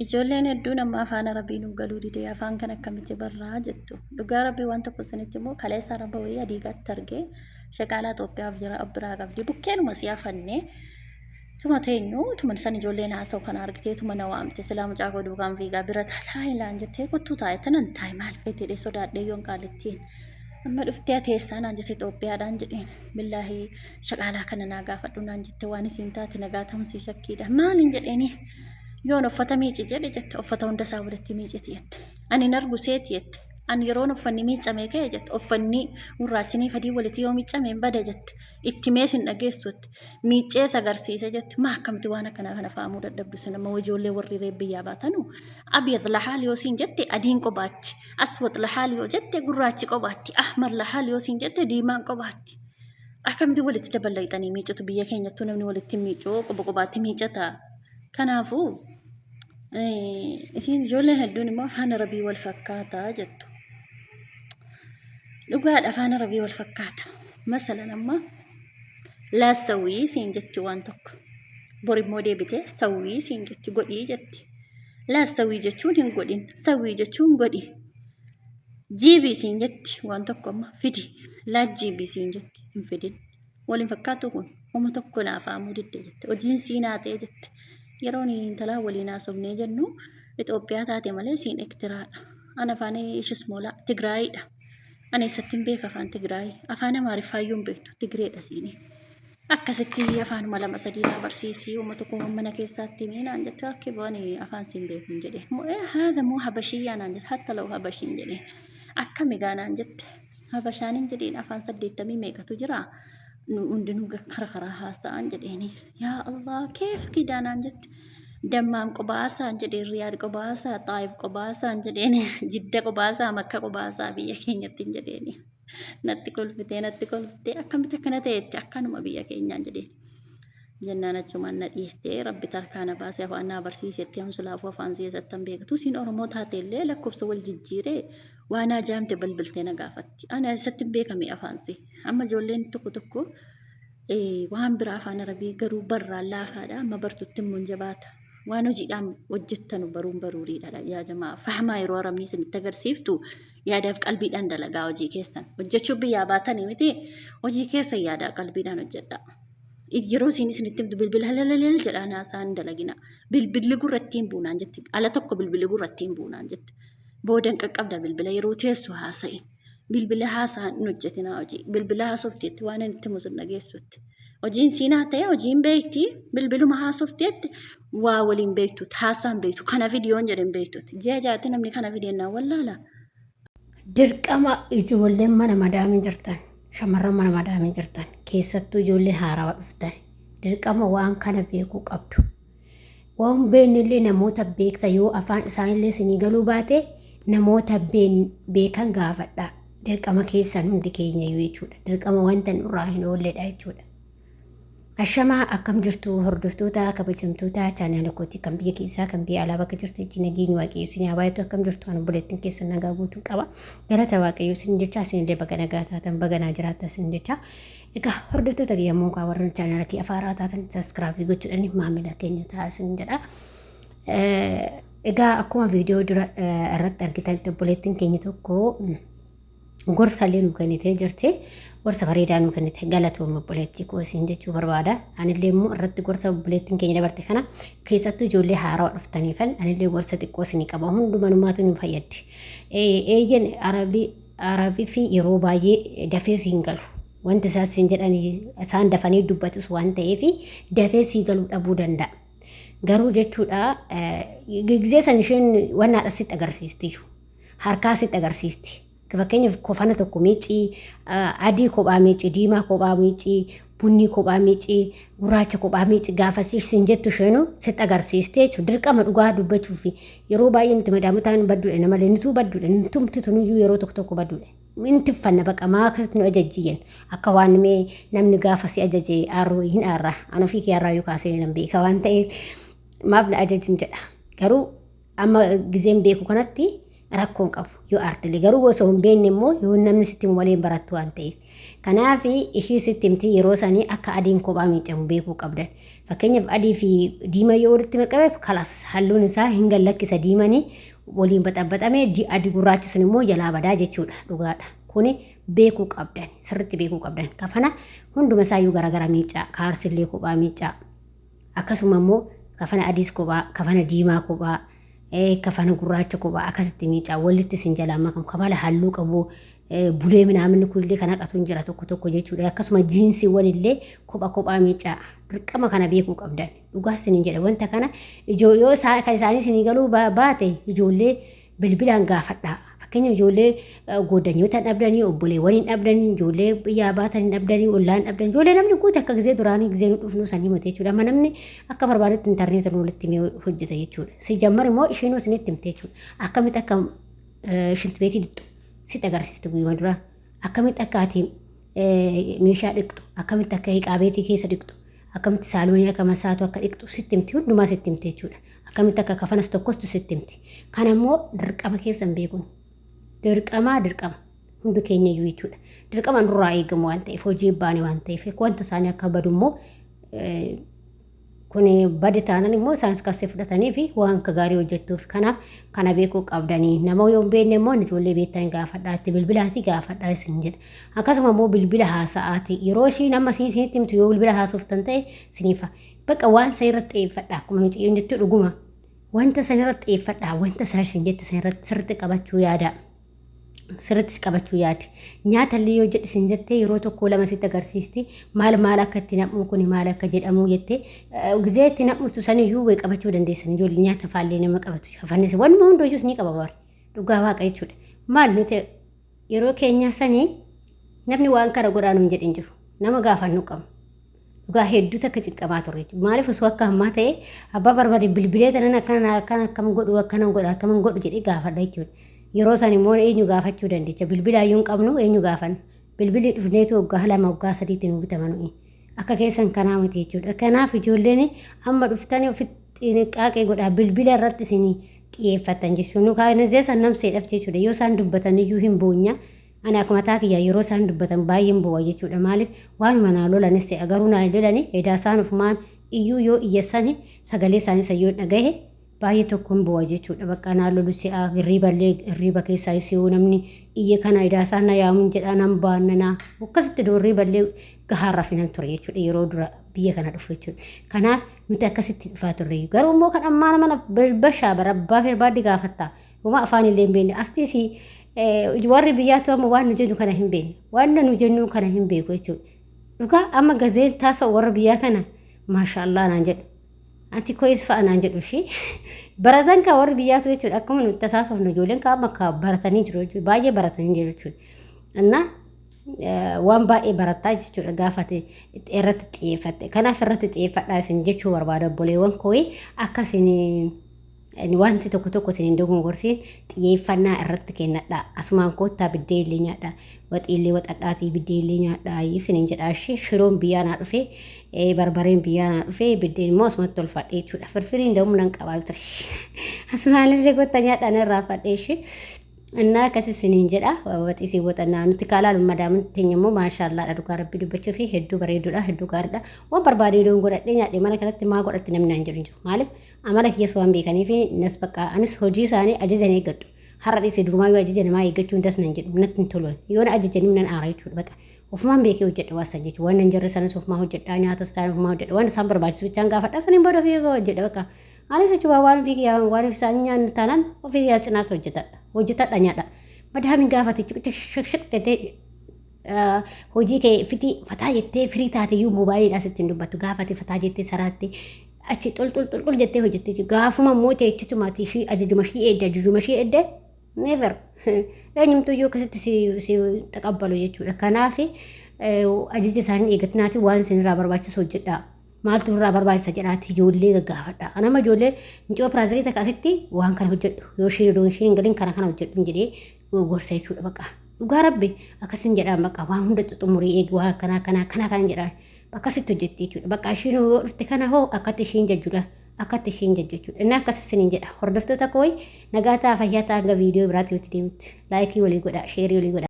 Ijoolleen hedduun amma afaan Arabii nuu galuu didee afaan kan akkamitti barraa jettu. Dhugaa Rabbii waan tokko isinitti immoo kaleessa araba wayii adiigaatti argee shaqaalaa Itoophiyaaf jira of biraa qabdi. Bukkeenuma si hafannee tuma teenyu tuma san ijoolleen haasa'u kana argitee tuma na waamte silaa mucaa koo duukaan fiigaa bira taa'e laan jettee kottuu taa'e tanan taa'e maal feete jedhee sodaadhee yoon qaalittiin. Amma dhuftee ati eessaa naan jette Itoophiyaadhaan jedheen. Billaahi shaqaalaa kana naa gaafadhu naan jette waan isiin taate nagaa ta'uun si shakkiidha. Maaliin jedheeni yoon uffata miici jedhe jette uffata hunda isaa walitti miiciti jette. Ani hin argu seeti jette. Ani yeroon uffanni miicamee ka'e jette uffanni gurraachinii fi adii walitti yoo miicame hin bada jette. Itti mees hin dhageessu jette. Miiccees agarsiise jette. Maa akkamitti waan akkanaa kana fahamuu dadhabdu sin amma ijoollee warri reeb biyyaa baatanu. Abyad lahaal yoo siin jette adiin qobaatti. Aswad lahaal yoo jette gurraachi qobaatti. Ahmar lahaal yoo siin jette diimaan qobaatti. Akkamitti walitti daballayxanii miicatu biyya keenyattuu namni walitti hin miicuu qoba qobaatti miicata. Kanaafuu isiin ijoolleen hedduun immoo afaan arabii wal fakkaataa jettu. Dhugaadha afaan arabii wal fakkaata. Masalan amma laa sawwii siin jetti waan tokko. Bor immoo deebitee sawwii siin jetti godhii jetti. Laa sawwii jechuun hin godhin sawwii jechuun godhi. Jiibii siin jetti waan tokko amma fidi. Laa jiibii siin jetti hin fidin. Waliin fakkaatu kun homa tokko naaf haamuu didde jette. Hojiin sii naa ta'e jette. Yeroon intalaa waliin haasofnee jennu Itoophiyaa taate malee siin Ektiraadha. Ana afaan ishismoolaa Tigraayiidha. Ani eessattin beeka afaan Tigraayii. Afaan Amaariffaayyuu hin beektu Tigreedha siini. Akkasitti afaanuma lama sadii naa barsiisi uma tokko mana keessaatti himee naan jette akki ani afaan siin beeku hin jedhee. Moo haadha moo habashiyyaa naan jette hatta lau habashiin jedhee. Akkami gaa naan jette. Habashaan hin jedheen afaan saddeettamii meeqatu jira. Nu hundinuu kara karaa haasa'an jedheeni. Yaa Allah keef kidaa naan jette. Dammaam qobaasaan jedheen Riyaad qobaasaa Xaayif qobaasaan jedheen Jidda qobaasaa Makka qobaasaa biyya keenyatti hin jedheeni. Natti kolfitee natti kolfitee akkamitti akkana ta'etti akkanuma biyya keenyaan jedheen. Jennaan achumaan na dhiistee rabbi tarkaa na baasee afaan naa barsiisetti hamsulaafuu afaan si'eessattan beektu siin Oromoo taate illee lakkoofsa wal jijjiiree waan hajaamte balbaltee na gaafatti. Ana eessatti hin beekame afaan si. Amma ijoolleen tokko tokko waan biraa afaan arabii garuu barraan laafaadha amma bartutti immoo hin jabaata. Waan hojiidhaan hojjettanu baruun baruuriidha yaa jamaa. Fahmaa yeroo arabni isinitti agarsiiftu yaadaaf qalbiidhaan dalagaa hojii keessan. Hojjechuu biyyaa baatanii miti hojii keessan yaadaa qalbiidhaan hojjedha. Yeroo isiin isinitti himtu bilbila halalal jedhaa naasaan dalagina. Bilbilli gurrattiin buunaan jetti. Ala tokko bilbilli gurrattiin buunaan jetti. Boodan qaqqabda bilbila yeroo teessu haasa'i. Bilbila haasaan hin hojjetinaa hojii. Bilbila haasofteetti waan inni itti himu sun dhageessutti. Hojiin siinaa ta'e hojiin beekti bilbiluma haasofteetti waa waliin beektu haasaan beektu kana fidiyoon jedhan beektutti. Ji'a jaatti namni kana fidennaan wallaala. Dirqama ijoolleen mana madaamii jirtan, shamarran mana madaamii jirtan, keessattuu ijoolleen haarawaa dhuftan, dirqama waan kana beekuu qabdu. Waan beeknellee namoota beekta yoo afaan isaanillee isinii galuu baate namoota beekan gaafadhaa. Dirqama keessan hundi keenya iyyuu jechuudha. Dirqama wanta nurraa hin oolledha jechuudha. Ashamaa akkam jirtu hordoftoota kabajamtoota chaanaala kootii kan biyya keessaa kan biyya alaa bakka jirtu itti nageenyi waaqayyo isin haa baay'atu akkam jirtu an obboleettiin keessan nagaa guutuu qaba. Galata waaqayyo isin jecha isinillee baga nagaa taatan baga naa jiraattan isin jecha. Egaa hordoftoota kiyya immoo kaa warroonni chaanaala kiyya afaaraa taatan sabiskiraabii gochuudhaan maamila keenya ta'aa isin jedha. Egaa akkuma viidiyoo dura irratti argitan obboleettiin keenya tokko gorsa illee nu kennitee jirti. Gorsa bareedaa nu kennite galatoomii obboleettii koo isin jechuu barbaada. Anillee immoo irratti gorsa obboleettiin keenya dabarte kana keessattuu ijoollee haarawaa dhuftaniifan anillee gorsa xiqqoo isinii qaba. Hundumanumaatu nu fayyaddi. Eeyyen arabii Arabifi yeroo baay'ee dafee siin galu. Wanti isaan siin jedhan isaan dafanii dubbatus waan ta'eef dafee sii galuu dhabuu danda'a. Garuu jechuudha gizee san isheen wannaadha sitti agarsiisti. Harkaa sitti agarsiisti. Fakkeenyaaf kofana tokko miicii, adii kophaa miicii, diimaa kophaa miicii, bunnii kophaa miicii, gurraacha kophaa miicii gaafa siin jettu isheenuu sitti agarsiisti jechuudha. Dirqama dhugaa dubbachuuf Yeroo baay'ee nuti madaamotaan badduudha namalee nutuu badduudha nutumti tunuyyuu yeroo tokko tokko badduudha. Inni tiffanna baqa maa akkasitti nu ajajji jenna. Akka waan mee namni gaafa si ajaje aarruu hin aarra. An ofii kee aarraa yoo kaasee nan beeka waan ta'eef maaf na ajajin jedha. Garuu amma gizeen beeku kanatti Rakkoo hin qabu yoo aartillee garuu osoo hin beekne immoo yoo namni sitti himu malee hin barattu waan ta'eef. Kanaaf ishii sitti himti yeroo sanii akka adiin kophaa miicamu beekuu qabdan. Fakkeenyaaf adii fi diimaa yoo walitti marqame kalas halluun isaa hin gallakkisa diimanii waliin baxabaxame adii gurraachi sun immoo jalaa badaa jechuudha dhugaadha. Kuni beekuu qabdan sirriitti beekuu qabdan. Kafana hunduma isaayyuu garagara miicaa kaarsillee kophaa miicaa. Akkasuma immoo kafana adiis kophaa, kafana diimaa kophaa, kafana gurraacha kophaa akkasitti miicaa walitti isin jalaa makamu. Kamala halluu qabu bulee minaaminni kunillee kan haqatu hin jira tokko tokko jechuudha. Akkasuma jiinsiiwwan illee kopha kophaa miicaa dirqama kana beekuu qabdan. Dhugaa isinin jedha wanta kana yoo kan isaanii isinii galuu baate ijoollee bilbilaan gaafadhaa. Fakkeenya ijoollee gooddanyoota hin dhabdanii, obboleewwan hin dhabdanii, ijoollee biyyaa baatan hin dhabdanii, ollaa hin dhabdanii. Ijoollee namni guute akka gizee duraanii gizee nu dhufnu sanii miti jechuudha. Amma namni akka barbaadetti intarneetiin walitti himee hojjeta jechuudha. Si jammar immoo isheenuu isinitti himte jechuudha. Akkamitti akka shintibeetii dhiqxu sitti agarsiisti guyyuma duraa. Akkamitti akka ati meeshaa dhiqxu, akkamitti akka hiqaabeetii keessa dhiqxu, akkamitti saaloonii akka masaatu akka dhiqxu sitti himti hundumaa sitti himti jechuudha. Akkamitti akka kafanas tokkostu sitti himti. Kana immoo dirqama keessan beekuun dirqamaa dirqama hundi keenya iyyuu jechuudha. Dirqama nurraa eegamu waan ta'eef hojii baane waan ta'eef wanta isaanii akka badu immoo kun bade taanan immoo isaanis kassee fudhatanii fi waan akka gaarii hojjettuuf kanaaf kana beekuu qabdanii nama yoo hin beekne immoo ijoollee beektan gaafadhaa itti bilbilaatii gaafadhaa isin jedha. Akkasuma immoo bilbila haasa'aati yeroo ishiin amma isinitti himtu yoo bilbila haasoftan ta'e isiniifa Baqa waan san irratti xiyyeeffadha akkuma mucayyoon jettu dhuguma. Wanta san irratti xiyyeeffadha wanta isaan isin jette san irratti sirriitti qabachuu yaada. Sirriitti qabachuu yaadi. Nyaata illee yoo jedhu isin jettee yeroo tokko lama sitti agarsiisti maal maal akka itti nam'u kun maal akka jedhamu jettee gizee itti nam'ustu saniyyuu wayii qabachuu dandeessan ijoollee nyaata faallee nama qabatu. Hafannis wanuma hundayyuu ni qaba bara. Dhugaa waaqa jechuudha. Maal nuti yeroo keenyaa sanii namni waan kana godhaa nuun jedhin jiru. Nama gaafannu qabna. Dhugaa hedduu takka cinqamaa turre. Maaliif osoo akka ammaa ta'e abbaa barbaade bilbilee tanan akkana akkana akkam godhu akkana godha akkam godhu jedhee gaafadha jechuudha. Yeroo san immoo eenyu gaafachuu dandeecha? Bilbila iyyuu hin qabnu eenyu gaafanna? Bilbilli dhufneetu waggaa lama waggaa sadiitti nu bitama nuyi. Akka keessan kanaa miti jechuudha. Kanaaf ijoolleen amma dhuftanii ofitti xinqaaqee godhaa bilbila irratti isinii xiyyeeffatan jechuudha. Nu kaanizee san namseedhaaf jechuudha. Yoo isaan dubbatan iyyuu hin boonya. Ani akka mataa kiyyaa yeroo isaan dubbatan baay'een boo'a jechuudha. Maaliif waanuma naa lolanis se'a garuu naa hin lolani edaa isaan ofumaan iyyuu yoo iyyasani sagalee isaanii san yoo dhagahe baay'ee tokkoon boo'a jechuudha. Bakka naa lolu se'a hirriiballee hirriiba keessaa yoo namni iyye kana edaa isaan na yaamuun jedhaa nan baannanaa akkasitti doo hirriiballee gahaa rafinan ture jechuudha yeroo dura biyya kana dhufu jechuudha. Kanaaf nuti akkasitti dhufaa turre garuu immoo kan ammaa nama bashaa bara abbaa fi barbaadde gaafatta. Homaa afaan illee hin beekne. Astiis warri biyyaatu amma waan nu jennu kana hin beekne. Waan nu jennu kana hin beeku jechuudha. Dhugaa amma gazeen taasa'u warra biyyaa kana maashaallah naan jedhu. Anti koyis fa'a naan jedhu ishii. Baratan kan warri biyyaatu jechuudha. Akkuma nuti tasaasofnu ijoolleen kan amma akka baratanii jiru jechuudha. Baay'ee baratanii jiru jechuudha. Innaa waan baay'ee barattaa jechuudha gaafa ati irratti xiyyeeffatte. Kanaaf irratti xiyyeeffadhaa isin jechuu barbaada obboleewwan koo akka isin wanti tokko tokko isin hin dogongorsiin xiyyeeffannaa irratti kennadhaa. Asumaan koottaa biddee illee nyaadhaa. Waxii illee waxadhaatii biddee illee nyaadhaa isiniin jedhaa ishee shiroon biyyaa naa dhufee barbareen biyyaa naa dhufee biddeen immoo asumatti tolfadhe jechuudha. Firfiriin damuu nan qabaa ture. Asumaan illee koottaa nyaadhaa nan raafadhe ishee. Innaa akkas isiniin jedha waxii isin waxannaa nuti kaalaalu madaamin teenya immoo maashaallaadha dhugaa rabbii dubbachuu fi hedduu bareeduudha hedduu gaariidha waan barbaade yoon godhadhee nyaadhe mana kanatti maa godhatte namni naan jedhu hin jiru maaliif amala kiyyas waan beekaniif nas bakka anis hojii isaanii ajaja hin eeggadhu har'a dhiisee durumaa yoo ajaja namaa eeggachuu hin das nan jedhu natti hin tolu yoo na ajajanii nan aara jechuudha bakka ofumaan beekee hojjedha waan san jechuudha waan hin jirre sanas ofumaa hojjedha nyaatas ta'an ofumaa hojjedha waan isaan barbaachisu bichaan gaafadha saniin booda ofii hojjedha bakka Anis jechuudha waan ofii kiyyaa waan ofii isaanii nyaannu taanaan ofii kiyyaa cinaatti hojjetadha. Hojjetadha nyaadha. Madaamiin gaafate shiqshiq jettee hojii kee fitii fataa jettee firii taate iyyuu moobaayiliidhaan sitti hin dubbattu gaafate fataa jettee saraatti achi xul xul xul xul jettee hojjette gaafuma immoo teechituma ishii ajajuma ishii eedde ajajuma ishii eedde never eenyumtuu iyyuu akkasitti si si taqabbalu jechuudha. Kanaaf ajaja isaanii eeggatinaati waan isinirraa barbaachisu hojjedhaa. Maaltu nurraa barbaachisa jedhaati ijoollee gaggaafadha. Anama ijoollee mucoo piraazirii takka asitti waan kana hojjedhu yoo isheen odoo isheen hin galin kana kana hojjedhu jedhee gorsa jechuudha bakka. Dhugaa rabbi akkasin jedhaan bakka waan hunda xumurii eegi waan akkanaa akkanaa akkana kana jedhaan akkasitti hojjetti jechuudha. Bakka isheen yoo dhufte kana hoo akkatti isheen jajjudha. Akkatti ishiin jajju jechuudha. Inni akkas isiniin jedha. Hordoftoota koo nagaa ta'aa fayyaa ta'aa hanga viidiyoo biraatti walitti deemutti. Laayikii walii godhaa, sheerii walii godhaa.